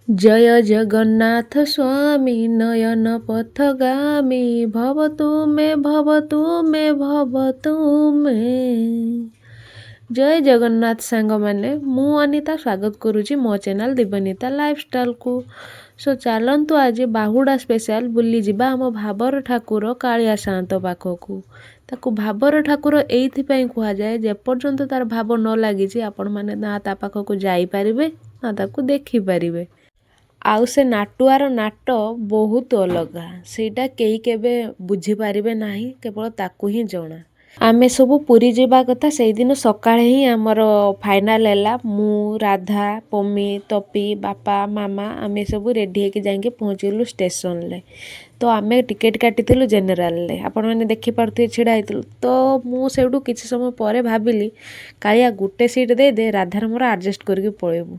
ଜୟ ଜଗନ୍ନାଥ ସ୍ୱାମୀ ନୟନ ପଥଗାମୀ ଭବ ତୁମେ ଭବ ତୁମେ ଭବ ତୁମେ। ଜୟ ଜଗନ୍ନାଥ ସାଙ୍ଗମାନେ, ମୁଁ ଅନିତା ସ୍ୱାଗତ କରୁଛି ମୋ ଚ୍ୟାନେଲ୍ ଦିବନୀତା ଲାଇଫଷ୍ଟାଇଲ୍କୁ। ସୋ ଚାଲନ୍ତୁ, ଆଜି ବାହୁଡ଼ା ସ୍ପେଶାଲ ବୁଲିଯିବା ଆମ ଭାବର ଠାକୁର କାଳିଆ ସାଆନ୍ତ ପାଖକୁ। ତାକୁ ଭାବର ଠାକୁର ଏଇଥିପାଇଁ କୁହାଯାଏ, ଯେପର୍ଯ୍ୟନ୍ତ ତାର ଭାବ ନ ଲାଗିଛି, ଆପଣମାନେ ନା ତା ପାଖକୁ ଯାଇପାରିବେ ନା ତାକୁ ଦେଖିପାରିବେ। ଆଉ ସେ ନାଟୁଆର ନାଟ ବହୁତ ଅଲଗା, ସେଇଟା କେହି କେବେ ବୁଝିପାରିବେ ନାହିଁ, କେବଳ ତାକୁ ହିଁ ଜଣା। ଆମେ ସବୁ ପୁରୀ ଯିବା କଥା ସେଇଦିନ ସକାଳେ ହିଁ ଆମର ଫାଇନାଲ୍ ହେଲା। ମୁଁ, ରାଧା, ପମି, ତପି, ବାପା, ମାମା, ଆମେ ସବୁ ରେଡ଼ି ହେଇକି ଯାଇକି ପହଞ୍ଚିଗଲୁ ଷ୍ଟେସନରେ। ତ ଆମେ ଟିକେଟ୍ କାଟିଥିଲୁ ଜେନେରାଲରେ, ଆପଣମାନେ ଦେଖିପାରୁଥିବେ ଛିଡ଼ା ହେଇଥିଲୁ। ତ ମୁଁ ସେଇଠୁ କିଛି ସମୟ ପରେ ଭାବିଲି, କାଳିଆ ଗୋଟେ ସିଟ୍ ଦେଇଦେ, ରାଧାର ମୋର ଆଡ଼ଜଷ୍ଟ କରିକି ପଳେଇବୁ।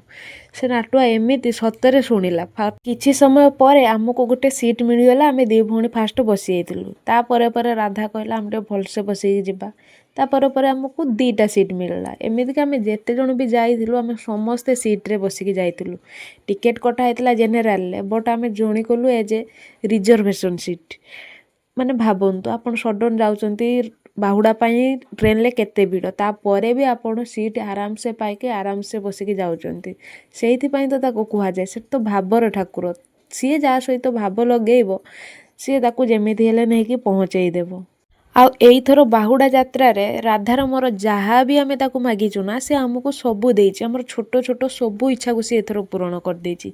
ସେ ନାଟୁଆ ଏମିତି ସତରେ ଶୁଣିଲା। କିଛି ସମୟ ପରେ ଆମକୁ ଗୋଟେ ସିଟ୍ ମିଳିଗଲା। ଆମେ ଦୁଇ ଭଉଣୀ ଫାଷ୍ଟ ବସିଯାଇଥିଲୁ। ତାପରେ ପରେ ରାଧା କହିଲା, ଆମେ ଟିକେ ଭଲସେ ବସିକି ଯିବା। ତାପରେ ପରେ ଆମକୁ ଦୁଇଟା ସିଟ୍ ମିଳିଲା। ଏମିତିକି ଆମେ ଯେତେ ଜଣ ବି ଯାଇଥିଲୁ, ଆମେ ସମସ୍ତେ ସିଟ୍ରେ ବସିକି ଯାଇଥିଲୁ। ଟିକେଟ୍ କଟା ହେଇଥିଲା ଜେନେରାଲରେ, ବଟ୍ ଆମେ ଜଏନ୍ କଲୁ ଏଜ୍ ଏ ରିଜର୍ଭେସନ୍ ସିଟ୍। ମାନେ ଭାବନ୍ତୁ, ଆପଣ ସଡ଼ନ୍ ଯାଉଛନ୍ତି ବାହୁଡ଼ା ପାଇଁ, ଟ୍ରେନରେ କେତେ ଭିଡ଼, ତାପରେ ବି ଆପଣ ସିଟ୍ ଆରାମସେ ପାଇକି ଆରାମସେ ବସିକି ଯାଉଛନ୍ତି। ସେଇଥିପାଇଁ ତ ତାକୁ କୁହାଯାଏ, ସେ ତ ଭାବର ଠାକୁର। ସିଏ ଯାହା ସହିତ ଭାବ ଲଗେଇବ, ସିଏ ତାକୁ ଯେମିତି ହେଲେ ନେଇକି ପହଞ୍ଚେଇ ଦେବ। ଆଉ ଏଇଥର ବାହୁଡ଼ା ଯାତ୍ରାରେ ରାଧାର ମୋର ଯାହା ବି ଆମେ ତାକୁ ମାଗିଛୁ ନା, ସେ ଆମକୁ ସବୁ ଦେଇଛି। ଆମର ଛୋଟ ଛୋଟ ସବୁ ଇଚ୍ଛାକୁ ସେ ଏଥର ପୂରଣ କରିଦେଇଛି।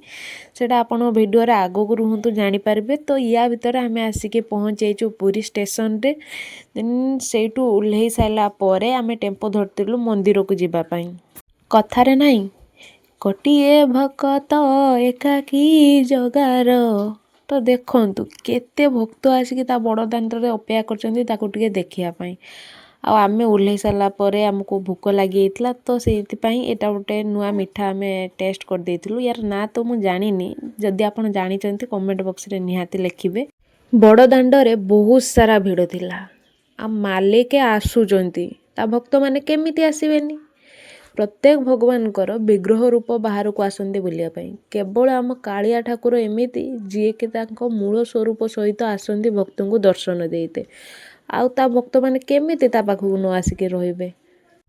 ସେଇଟା ଆପଣ ଭିଡ଼ିଓରେ ଆଗକୁ ରୁହନ୍ତୁ, ଜାଣିପାରିବେ। ତ ୟା ଭିତରେ ଆମେ ଆସିକି ପହଞ୍ଚିଯାଇଛୁ ପୁରୀ ଷ୍ଟେସନରେ। ଦେନ୍ ସେଇଠୁ ଓହ୍ଲେଇ ସାରିଲା ପରେ ଆମେ ଟେମ୍ପୋ ଧରିଥିଲୁ ମନ୍ଦିରକୁ ଯିବା ପାଇଁ। କଥାରେ ନାହିଁ, କୋଟିଏ ଭକତ ଏକାକି ଜଗାର। ତ ଦେଖନ୍ତୁ, କେତେ ଭକ୍ତ ଆସିକି ତା ବଡ଼ ଦାଣ୍ଡରେ ଅପେକ୍ଷା କରିଛନ୍ତି ତାକୁ ଟିକେ ଦେଖିବା ପାଇଁ। ଆଉ ଆମେ ଓହ୍ଲେଇ ସାରିଲା ପରେ ଆମକୁ ଭୋକ ଲାଗିଯାଇଥିଲା, ତ ସେଇଥିପାଇଁ ଏଇଟା ଗୋଟେ ନୂଆ ମିଠା ଆମେ ଟେଷ୍ଟ କରିଦେଇଥିଲୁ। ୟାର ନାଁ ତ ମୁଁ ଜାଣିନି, ଯଦି ଆପଣ ଜାଣିଛନ୍ତି କମେଣ୍ଟ ବକ୍ସରେ ନିହାତି ଲେଖିବେ। ବଡ଼ ଦାଣ୍ଡରେ ବହୁତ ସାରା ଭିଡ଼ ଥିଲା। ଆଉ ମାଲିକ ଆସୁଛନ୍ତି, ତା ଭକ୍ତମାନେ କେମିତି ଆସିବେନି? ପ୍ରତ୍ୟେକ ଭଗବାନଙ୍କର ବିଗ୍ରହ ରୂପ ବାହାରକୁ ଆସନ୍ତି ବୁଲିବା ପାଇଁ। କେବଳ ଆମ କାଳିଆ ଠାକୁର ଏମିତି, ଯିଏକି ତାଙ୍କ ମୂଳ ସ୍ୱରୂପ ସହିତ ଆସନ୍ତି ଭକ୍ତଙ୍କୁ ଦର୍ଶନ ଦେଇତେ। ଆଉ ତା ଭକ୍ତମାନେ କେମିତି ତା ପାଖକୁ ନ ଆସିକି ରହିବେ?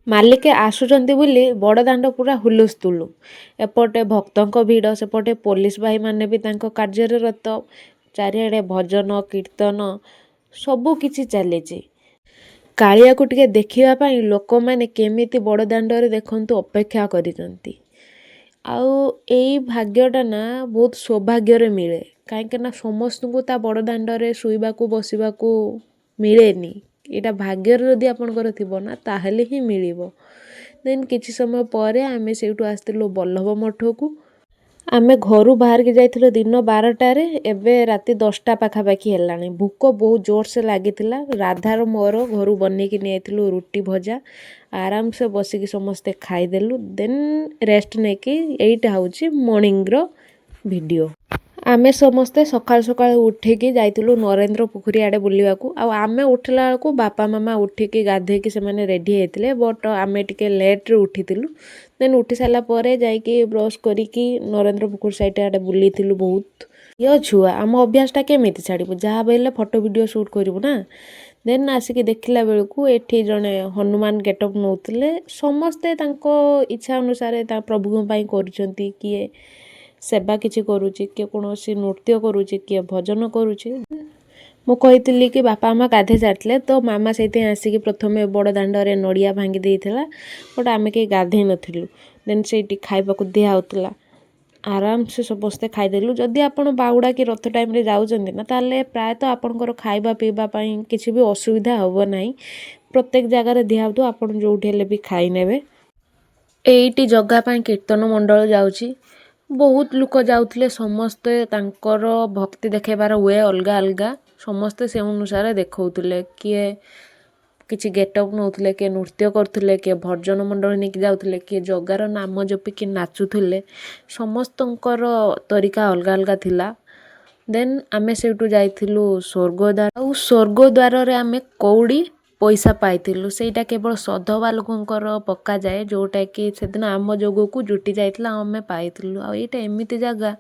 ମାଲିକେ ଆସୁଛନ୍ତି ବୋଲି ବଡ଼ ଦାଣ୍ଡ ପୁରା ହୁଲୁସ୍ତୁଲୁ। ଏପଟେ ଭକ୍ତଙ୍କ ଭିଡ଼, ସେପଟେ ପୋଲିସ ଭାଇମାନେ ବି ତାଙ୍କ କାର୍ଯ୍ୟରେ ରତ। ଚାରିଆଡ଼େ ଭଜନ କୀର୍ତ୍ତନ ସବୁ କିଛି ଚାଲିଛି। କାଳିଆକୁ ଟିକେ ଦେଖିବା ପାଇଁ ଲୋକମାନେ କେମିତି ବଡ଼ ଦାଣ୍ଡରେ ଦେଖନ୍ତୁ ଅପେକ୍ଷା କରିଛନ୍ତି। ଆଉ ଏଇ ଭାଗ୍ୟଟା ନା ବହୁତ ସୌଭାଗ୍ୟରେ ମିଳେ, କାହିଁକି ନା ସମସ୍ତଙ୍କୁ ତା ବଡ଼ ଦାଣ୍ଡରେ ଶୋଇବାକୁ ବସିବାକୁ ମିଳେନି। ଏଇଟା ଭାଗ୍ୟରେ ଯଦି ଆପଣଙ୍କର ଥିବ ନା, ତାହେଲେ ହିଁ ମିଳିବ। ଦେନ୍ କିଛି ସମୟ ପରେ ଆମେ ସେଇଠୁ ଆସିଥିଲୁ ବଲ୍ଲଭ ମଠକୁ। ଆମେ ଘରୁ ବାହାରିକି ଯାଇଥିଲୁ ଦିନ 12ଟାରେ, ଏବେ ରାତି 10ଟା ପାଖାପାଖି ହେଲାଣି। ଭୋକ ବହୁତ ଜୋରସେ ଲାଗିଥିଲା। ରାଧାର ମୋର ଘରୁ ବନେଇକି ନେଇଯାଇଥିଲୁ ରୁଟି ଭଜା। ଆରାମସେ ବସିକି ସମସ୍ତେ ଖାଇଦେଲୁ। ଦେନ୍ ରେଷ୍ଟ ନେଇକି ଏଇଟା ହେଉଛି ମର୍ଣ୍ଣିଂର ଭିଡ଼ିଓ। ଆମେ ସମସ୍ତେ ସକାଳୁ ସକାଳୁ ଉଠିକି ଯାଇଥିଲୁ ନରେନ୍ଦ୍ର ପୋଖରୀ ଆଡ଼େ ବୁଲିବାକୁ। ଆଉ ଆମେ ଉଠିଲା ବେଳକୁ ବାପା ମାମା ଉଠିକି ଗାଧେଇକି ସେମାନେ ରେଡ଼ି ହେଇଥିଲେ, ବଟ୍ ଆମେ ଟିକେ ଲେଟ୍ରେ ଉଠିଥିଲୁ। ଦେନ୍ ଉଠି ସାରିଲା ପରେ ଯାଇକି ବ୍ରସ୍ କରିକି ନରେନ୍ଦ୍ର ପୋଖରୀ ସାଇଡ଼୍ ଆଡ଼େ ବୁଲିଥିଲୁ ବହୁତ। ଝିଅ ଛୁଆ, ଆମ ଅଭ୍ୟାସଟା କେମିତି ଛାଡ଼ିବୁ? ଯାହା ବି ହେଲେ ଫଟୋ ଭିଡ଼ିଓ ସୁଟ୍ କରିବୁ ନା। ଦେନ୍ ଆସିକି ଦେଖିଲା ବେଳକୁ ଏଠି ଜଣେ ହନୁମାନ ଗେଟଅପ୍ ନେଉଥିଲେ। ସମସ୍ତେ ତାଙ୍କ ଇଚ୍ଛା ଅନୁସାରେ ତା ପ୍ରଭୁଙ୍କ ପାଇଁ କରୁଛନ୍ତି। କିଏ ସେବା କିଛି କରୁଛି, କିଏ କୌଣସି ନୃତ୍ୟ କରୁଛି, କିଏ ଭଜନ କରୁଛି। ମୁଁ କହିଥିଲି କି ବାପା ମାମା ଗାଧେଇ ସାରିଥିଲେ, ତ ମାମା ସେଇଥିପାଇଁ ଆସିକି ପ୍ରଥମେ ବଡ଼ ଦାଣ୍ଡରେ ନଡ଼ିଆ ଭାଙ୍ଗି ଦେଇଥିଲା, ବଟ୍ ଆମେ କେହି ଗାଧେଇ ନଥିଲୁ। ଦେନ୍ ସେଇଠି ଖାଇବାକୁ ଦିଆ ହେଉଥିଲା, ଆରାମସେ ସମସ୍ତେ ଖାଇଦେଲୁ। ଯଦି ଆପଣ ବାହୁଡ଼ା କି ରଥ ଟାଇମ୍ରେ ଯାଉଛନ୍ତି ନା, ତାହେଲେ ପ୍ରାୟତଃ ଆପଣଙ୍କର ଖାଇବା ପିଇବା ପାଇଁ କିଛି ବି ଅସୁବିଧା ହେବ ନାହିଁ। ପ୍ରତ୍ୟେକ ଜାଗାରେ ଦିଆହେଉଥିବ, ଆପଣ ଯେଉଁଠି ହେଲେ ବି ଖାଇନେବେ। ଏଇଠି ଜଗା ପାଇଁ କୀର୍ତ୍ତନ ମଣ୍ଡଳ ଯାଉଛି। ବହୁତ ଲୋକ ଯାଉଥିଲେ। ସମସ୍ତେ ତାଙ୍କର ଭକ୍ତି ଦେଖେଇବାର we ଅଲଗା ଅଲଗା, ସମସ୍ତେ ସେ ଅନୁସାରେ ଦେଖାଉଥିଲେ। କିଏ କିଛି ଗେଟଅପ୍ ନେଉଥିଲେ, କିଏ ନୃତ୍ୟ କରୁଥିଲେ, କିଏ ଭଜନ ମଣ୍ଡଳୀ ନେଇକି ଯାଉଥିଲେ, କିଏ ଜଗାର ନାମ ଜପିକି ନାଚୁଥିଲେ। ସମସ୍ତଙ୍କର ତରିକା ଅଲଗା ଅଲଗା ଥିଲା। ଦେନ୍ ଆମେ ସେଇଠୁ ଯାଇଥିଲୁ ସ୍ୱର୍ଗଦ୍ୱାର। ଆଉ ସ୍ୱର୍ଗଦ୍ୱାରରେ ଆମେ କଉଡ଼ି ପଇସା ପାଇଥିଲୁ। ସେଇଟା କେବଳ ସଧବା ଲୋକଙ୍କର ପକାଯାଏ, ଯେଉଁଟାକି ସେଦିନ ଆମ ଯୋଗକୁ ଜୁଟି ଯାଇଥିଲା ଆଉ ଆମେ ପାଇଥିଲୁ। ଆଉ ଏଇଟା ଏମିତି ଜାଗା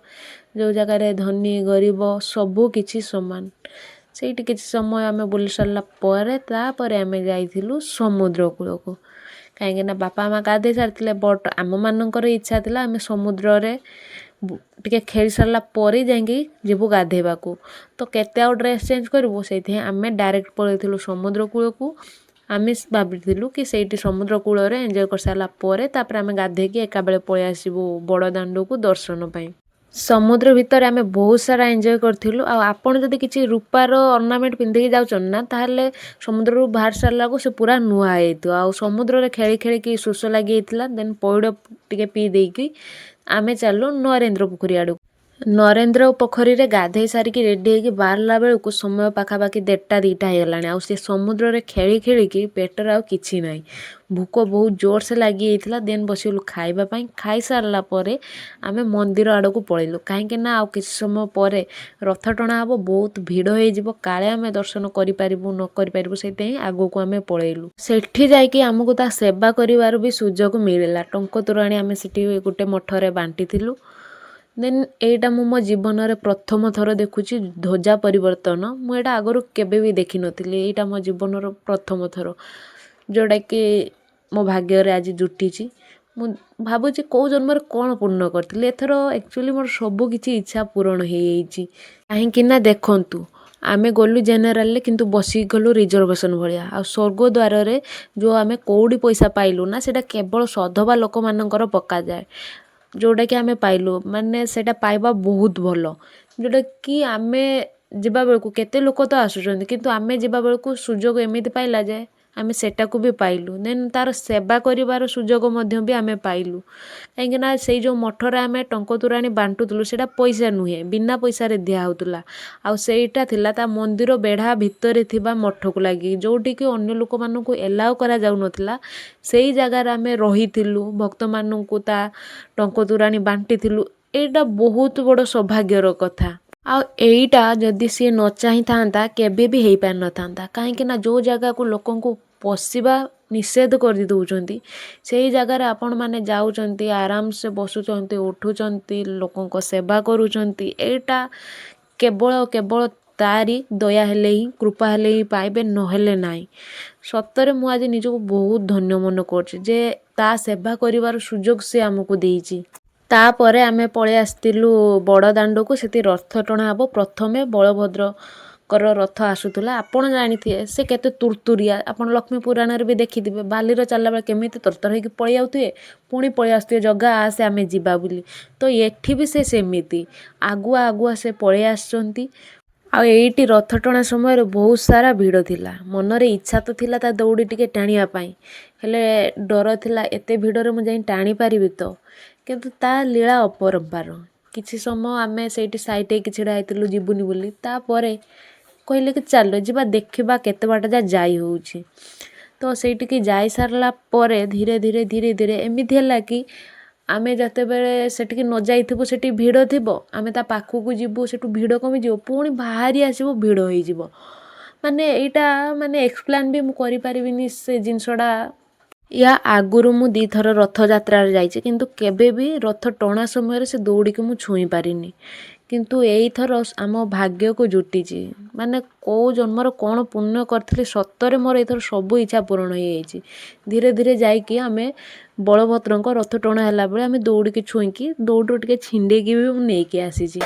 ଯେଉଁ ଜାଗାରେ ଧନୀ ଗରିବ ସବୁ କିଛି ସମାନ। ସେଇଠି କିଛି ସମୟ ଆମେ ବୁଲି ସାରିଲା ପରେ ତାପରେ ଆମେ ଯାଇଥିଲୁ ସମୁଦ୍ର କୂଳକୁ, କାହିଁକିନା ବାପା ମା' ଗାଧୋଇ ସାରିଥିଲେ, ବଟ୍ ଆମମାନଙ୍କର ଇଚ୍ଛା ଥିଲା ଆମେ ସମୁଦ୍ରରେ ଟିକେ ଖେଳି ସାରିଲା ପରେ ଯାଇକି ଯିବୁ ଗାଧୋଇବାକୁ। ତ କେତେ ଆଉ ଡ୍ରେସ୍ ଚେଞ୍ଜ କରିବୁ, ସେଇଥିପାଇଁ ଆମେ ଡାଇରେକ୍ଟ ପଳେଇଥିଲୁ ସମୁଦ୍ର କୂଳକୁ। ଆମେ ଭାବିଥିଲୁ କି ସେଇଠି ସମୁଦ୍ର କୂଳରେ ଏନ୍ଜୟ କରିସାରିଲା ପରେ ତାପରେ ଆମେ ଗାଧୋଇକି ଏକାବେଳେ ପଳେଇ ଆସିବୁ ବଡ଼ ଦାଣ୍ଡକୁ ଦର୍ଶନ ପାଇଁ। ସମୁଦ୍ର ଭିତରେ ଆମେ ବହୁତ ସାରା ଏନ୍ଜୟ କରିଥିଲୁ। ଆଉ ଆପଣ ଯଦି କିଛି ରୂପାର ଅର୍ଣ୍ଣାମେଣ୍ଟ ପିନ୍ଧିକି ଯାଉଛନ୍ତି ନା, ତାହେଲେ ସମୁଦ୍ରରୁ ବାହାରି ସାରିଲାକୁ ସେ ପୁରା ନୂଆ ହେଇଯାଇଥିବ। ଆଉ ସମୁଦ୍ରରେ ଖେଳି ଖେଳିକି ଶୋଷ ଲାଗିଯାଇଥିଲା, ଦେନ୍ ପଇଡ଼ ଟିକେ ପିଇ ଦେଇକି ଆମେ ଚାଲୁ ନରେନ୍ଦ୍ର ପୋଖରୀ ଆଡ଼କୁ। ନରେନ୍ଦ୍ର ପୋଖରୀରେ ଗାଧେଇ ସାରିକି ରେଡ଼ି ହେଇକି ବାହାରିଲା ବେଳକୁ ସମୟ ପାଖାପାଖି 1:30 2ଟା ହେଇଗଲାଣି। ଆଉ ସେ ସମୁଦ୍ରରେ ଖେଳି ଖେଳିକି ପେଟରେ ଆଉ କିଛି ନାହିଁ, ଭୋକ ବହୁତ ଜୋରସେ ଲାଗିଯାଇଥିଲା। ଦେନ୍ ବସିଗଲୁ ଖାଇବା ପାଇଁ। ଖାଇସାରିଲା ପରେ ଆମେ ମନ୍ଦିର ଆଡ଼କୁ ପଳେଇଲୁ, କାହିଁକି ନା ଆଉ କିଛି ସମୟ ପରେ ରଥ ଟଣା ହେବ, ବହୁତ ଭିଡ଼ ହେଇଯିବ, କାଳେ ଆମେ ଦର୍ଶନ କରିପାରିବୁ ନ କରିପାରିବୁ, ସେଇଥିପାଇଁ ଆଗକୁ ଆମେ ପଳେଇଲୁ। ସେଠି ଯାଇକି ଆମକୁ ତା ସେବା କରିବାର ବି ସୁଯୋଗ ମିଳିଲା। ଟଙ୍କ ତୋରାଣି ଆମେ ସେଠି ଗୋଟେ ମଠରେ ବାଣ୍ଟିଥିଲୁ। ଦେନ୍ ଏଇଟା ମୁଁ ମୋ ଜୀବନରେ ପ୍ରଥମ ଥର ଦେଖୁଛି ଧ୍ୱଜା ପରିବର୍ତ୍ତନ। ମୁଁ ଏଇଟା ଆଗରୁ କେବେ ବି ଦେଖିନଥିଲି। ଏଇଟା ମୋ ଜୀବନର ପ୍ରଥମ ଥର, ଯେଉଁଟାକି ମୋ ଭାଗ୍ୟରେ ଆଜି ଜୁଟିଛି। ମୁଁ ଭାବୁଛି କେଉଁ ଜନ୍ମରେ କ'ଣ ପୂର୍ଣ୍ଣ କରିଥିଲି, ଏଥର ଆକ୍ଚୁଆଲି ମୋର ସବୁ କିଛି ଇଚ୍ଛା ପୂରଣ ହେଇଯାଇଛି। କାହିଁକି ନା ଦେଖନ୍ତୁ, ଆମେ ଗଲୁ ଜେନେରାଲରେ, କିନ୍ତୁ ବସିକି ଗଲୁ ରିଜର୍ଭେସନ୍ ଭଳିଆ। ଆଉ ସ୍ୱର୍ଗଦ୍ୱାରରେ ଯେଉଁ ଆମେ କଉଡ଼ି ପଇସା ପାଇଲୁ ନା, ସେଇଟା କେବଳ ସଧବା ଲୋକମାନଙ୍କର ପକାଯାଏ, ଯେଉଁଟାକି ଆମେ ପାଇଲୁ। ମାନେ ସେଇଟା ପାଇବା ବହୁତ ଭଲ, ଯେଉଁଟାକି ଆମେ ଯିବା ବେଳକୁ କେତେ ଲୋକ ତ ଆସୁଛନ୍ତି, କିନ୍ତୁ ଆମେ ଯିବା ବେଳକୁ ସୁଯୋଗ ଏମିତି ପାଇଲା ଯେ ଆମେ ସେଟାକୁ ବି ପାଇଲୁ। ଦେନ୍ ତା'ର ସେବା କରିବାର ସୁଯୋଗ ମଧ୍ୟ ବି ଆମେ ପାଇଲୁ, କାହିଁକିନା ସେଇ ଯେଉଁ ମଠରେ ଆମେ ଟଙ୍କ ତୋରାଣି ବାଣ୍ଟୁଥିଲୁ ସେଇଟା ପଇସା ନୁହେଁ, ବିନା ପଇସାରେ ଦିଆହେଉଥିଲା। ଆଉ ସେଇଟା ଥିଲା ତା ମନ୍ଦିର ବେଢ଼ା ଭିତରେ ଥିବା ମଠକୁ ଲାଗି, ଯେଉଁଠିକି ଅନ୍ୟ ଲୋକମାନଙ୍କୁ ଏଲାଉ କରାଯାଉନଥିଲା। ସେଇ ଜାଗାରେ ଆମେ ରହିଥିଲୁ, ଭକ୍ତମାନଙ୍କୁ ତା ଟଙ୍କ ତୋରାଣି ବାଣ୍ଟିଥିଲୁ। ଏଇଟା ବହୁତ ବଡ଼ ସୌଭାଗ୍ୟର କଥା। ଆଉ ଏଇଟା ଯଦି ସିଏ ନ ଚାହିଁଥାନ୍ତା କେବେ ବି ହେଇପାରିନଥାନ୍ତା, କାହିଁକିନା ଯେଉଁ ଜାଗାକୁ ଲୋକଙ୍କୁ ପଶିବା ନିଷେଧ କରିଦେଉଛନ୍ତି, ସେଇ ଜାଗାରେ ଆପଣମାନେ ଯାଉଛନ୍ତି, ଆରାମସେ ବସୁଛନ୍ତି, ଉଠୁଛନ୍ତି, ଲୋକଙ୍କ ସେବା କରୁଛନ୍ତି। ଏଇଟା କେବଳ କେବଳ ତାରି ଦୟା ହେଲେ ହିଁ, କୃପା ହେଲେ ହିଁ ପାଇବେ, ନହେଲେ ନାହିଁ। ସତରେ ମୁଁ ଆଜି ନିଜକୁ ବହୁତ ଧନ୍ୟ ମନେ କରୁଛି ଯେ ତା ସେବା କରିବାର ସୁଯୋଗ ସେ ଆମକୁ ଦେଇଛି। ତାପରେ ଆମେ ପଳେଇ ଆସିଥିଲୁ ବଡ଼ ଦାଣ୍ଡକୁ, ସେଠି ରଥ ଟଣା ହେବ। ପ୍ରଥମେ ବଳଭଦ୍ରଙ୍କର ରଥ ଆସୁଥିଲା। ଆପଣ ଜାଣିଥିବେ ସେ କେତେ ତୁରତୁରିଆ, ଆପଣ ଲକ୍ଷ୍ମୀ ପୁରାଣରେ ବି ଦେଖିଥିବେ, ବାଲିର ଚାଲିଲା ବେଳେ କେମିତି ତରତର ହେଇକି ପଳେଇ ଯାଉଥିବେ, ପୁଣି ପଳେଇ ଆସୁଥିବେ, ଜଗା ଆସେ ଆମେ ଯିବା ବୋଲି। ତ ଏଠି ବି ସେ ସେମିତି ଆଗୁଆ ଆଗୁଆ ସେ ପଳେଇ ଆସିଛନ୍ତି। ଆଉ ଏଇଠି ରଥ ଟଣା ସମୟରେ ବହୁତ ସାରା ଭିଡ଼ ଥିଲା। ମନରେ ଇଚ୍ଛା ତ ଥିଲା ତା ଦଉଡ଼ି ଟିକେ ଟାଣିବା ପାଇଁ, ହେଲେ ଡର ଥିଲା ଏତେ ଭିଡ଼ରେ ମୁଁ ଯାଇ ଟାଣି ପାରିବି ତ? କିନ୍ତୁ ତା ଲୀଳା ଅପରମ୍ପାର। କିଛି ସମୟ ଆମେ ସେଇଠି ସାଇଟ୍ ହେଇକି ଛିଡ଼ା ହେଇଥିଲୁ ଯିବୁନି ବୋଲି, ତାପରେ କହିଲେ କି ଚାଲ ଯିବା ଦେଖିବା କେତେ ବାଟ ଯା ଯାଇ ହେଉଛି। ତ ସେଇଠିକି ଯାଇସାରିଲା ପରେ ଧୀରେ ଧୀରେ ଧୀରେ ଧୀରେ ଏମିତି ହେଲା କି ଆମେ ଯେତେବେଳେ ସେଠିକି ନ ଯାଇଥିବୁ ସେଠି ଭିଡ଼ ଥିବ, ଆମେ ତା ପାଖକୁ ଯିବୁ ସେଠୁ ଭିଡ଼ କମିଯିବ, ପୁଣି ବାହାରି ଆସିବୁ ଭିଡ଼ ହେଇଯିବ। ମାନେ ଏଇଟା ମାନେ ଏକ୍ସପ୍ଲେନ୍ ବି ମୁଁ କରିପାରିବିନି ସେ ଜିନିଷଟା। ୟା ଆଗରୁ ମୁଁ 2ଥର ରଥଯାତ୍ରାରେ ଯାଇଛି, କିନ୍ତୁ କେବେ ବି ରଥ ଟଣା ସମୟରେ ସେ ଦଉଡ଼ିକୁ ମୁଁ ଛୁଇଁ ପାରିନି। କିନ୍ତୁ ଏଇଥର ଆମ ଭାଗ୍ୟକୁ ଜୁଟିଛି। ମାନେ କେଉଁ ଜନ୍ମର କ'ଣ ପୁଣ୍ୟ କରିଥିଲି, ସତରେ ମୋର ଏଇଥର ସବୁ ଇଚ୍ଛା ପୂରଣ ହେଇଯାଇଛି। ଧୀରେ ଧୀରେ ଯାଇକି ଆମେ ବଳଭଦ୍ରଙ୍କ ରଥ ଟଣା ହେଲା ବେଳେ ଆମେ ଦଉଡ଼ିକି ଛୁଇଁକି ଦଉଡ଼ିରୁ ଟିକେ ଛିଣ୍ଡେଇକି ବି ମୁଁ ନେଇକି ଆସିଛି।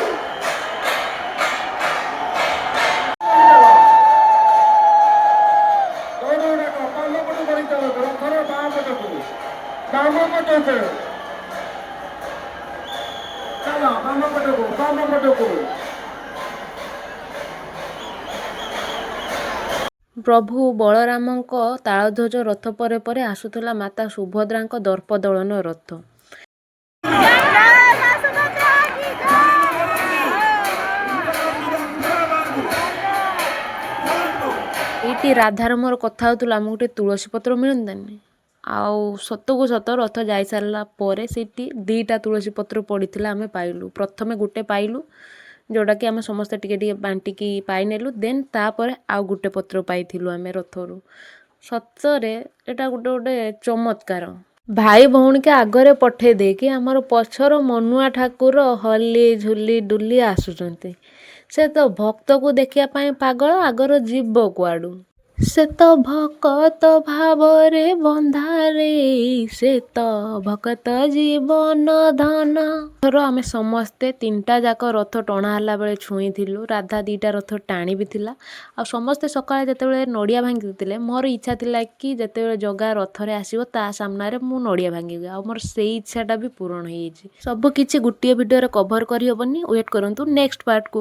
ପ୍ରଭୁ ବଳରାମଙ୍କ ତାଳଧ୍ୱଜ ରଥ ପରେ ପରେ ଆସୁଥିଲା ମାତା ସୁଭଦ୍ରାଙ୍କ ଦର୍ପଦଳନ ରଥ। ଏଇଠି ରାଧାର ମୋର କଥା ହେଉଥିଲୁ ଆମକୁ ଗୋଟେ ତୁଳସୀ ପତ୍ର ମିଳନ୍ତାନି। ଆଉ ସତକୁ ସତ ରଥ ଯାଇସାରିଲା ପରେ ସେଇଠି 2ଟା ତୁଳସୀ ପତ୍ର ପଡ଼ିଥିଲା, ଆମେ ପାଇଲୁ। ପ୍ରଥମେ ଗୋଟେ ପାଇଲୁ, ଯେଉଁଟାକି ଆମେ ସମସ୍ତେ ଟିକେ ଟିକେ ବାଣ୍ଟିକି ପାଇନେଲୁ। ଦେନ୍ ତାପରେ ଆଉ ଗୋଟେ ପତ୍ର ପାଇଥିଲୁ ଆମେ ରଥରୁ। ସତରେ ଏଇଟା ଗୋଟେ ଗୋଟେ ଚମତ୍କାର। ଭାଇ ଭଉଣୀକି ଆଗରେ ପଠେଇ ଦେଇକି ଆମର ପଛର ମନୁଆ ଠାକୁର ହଲି ଝୁଲି ଡୁଲି ଆସୁଛନ୍ତି। ସେ ତ ଭକ୍ତକୁ ଦେଖିବା ପାଇଁ ପାଗଳ, ଆଗର ଯିବ କୁଆଡ଼ୁ। ସେ ତ ଭକତ ଭାବରେ ବନ୍ଧାରେ, ସେ ତ ଭକତ ଜୀବନ ଧନ। ଥର ଆମେ ସମସ୍ତେ ତିନିଟା ଯାକ ରଥ ଟଣା ହେଲା ବେଳେ ଛୁଇଁଥିଲୁ। ରାଧା 2ଟା ରଥ ଟାଣି ବି ଥିଲା। ଆଉ ସମସ୍ତେ ସକାଳେ ଯେତେବେଳେ ନଡ଼ିଆ ଭାଙ୍ଗିଥିଲେ, ମୋର ଇଚ୍ଛା ଥିଲା କି ଯେତେବେଳେ ଜଗା ରଥରେ ଆସିବ ତା ସାମ୍ନାରେ ମୁଁ ନଡ଼ିଆ ଭାଙ୍ଗିବି, ଆଉ ମୋର ସେଇ ଇଚ୍ଛାଟା ବି ପୂରଣ ହେଇଯାଇଛି। ସବୁ କିଛି ଗୋଟିଏ ଭିଡ଼ିଓରେ କଭର୍ କରିହେବନି, ୱେଟ୍ କରନ୍ତୁ ନେକ୍ସଟ ପାର୍ଟକୁ।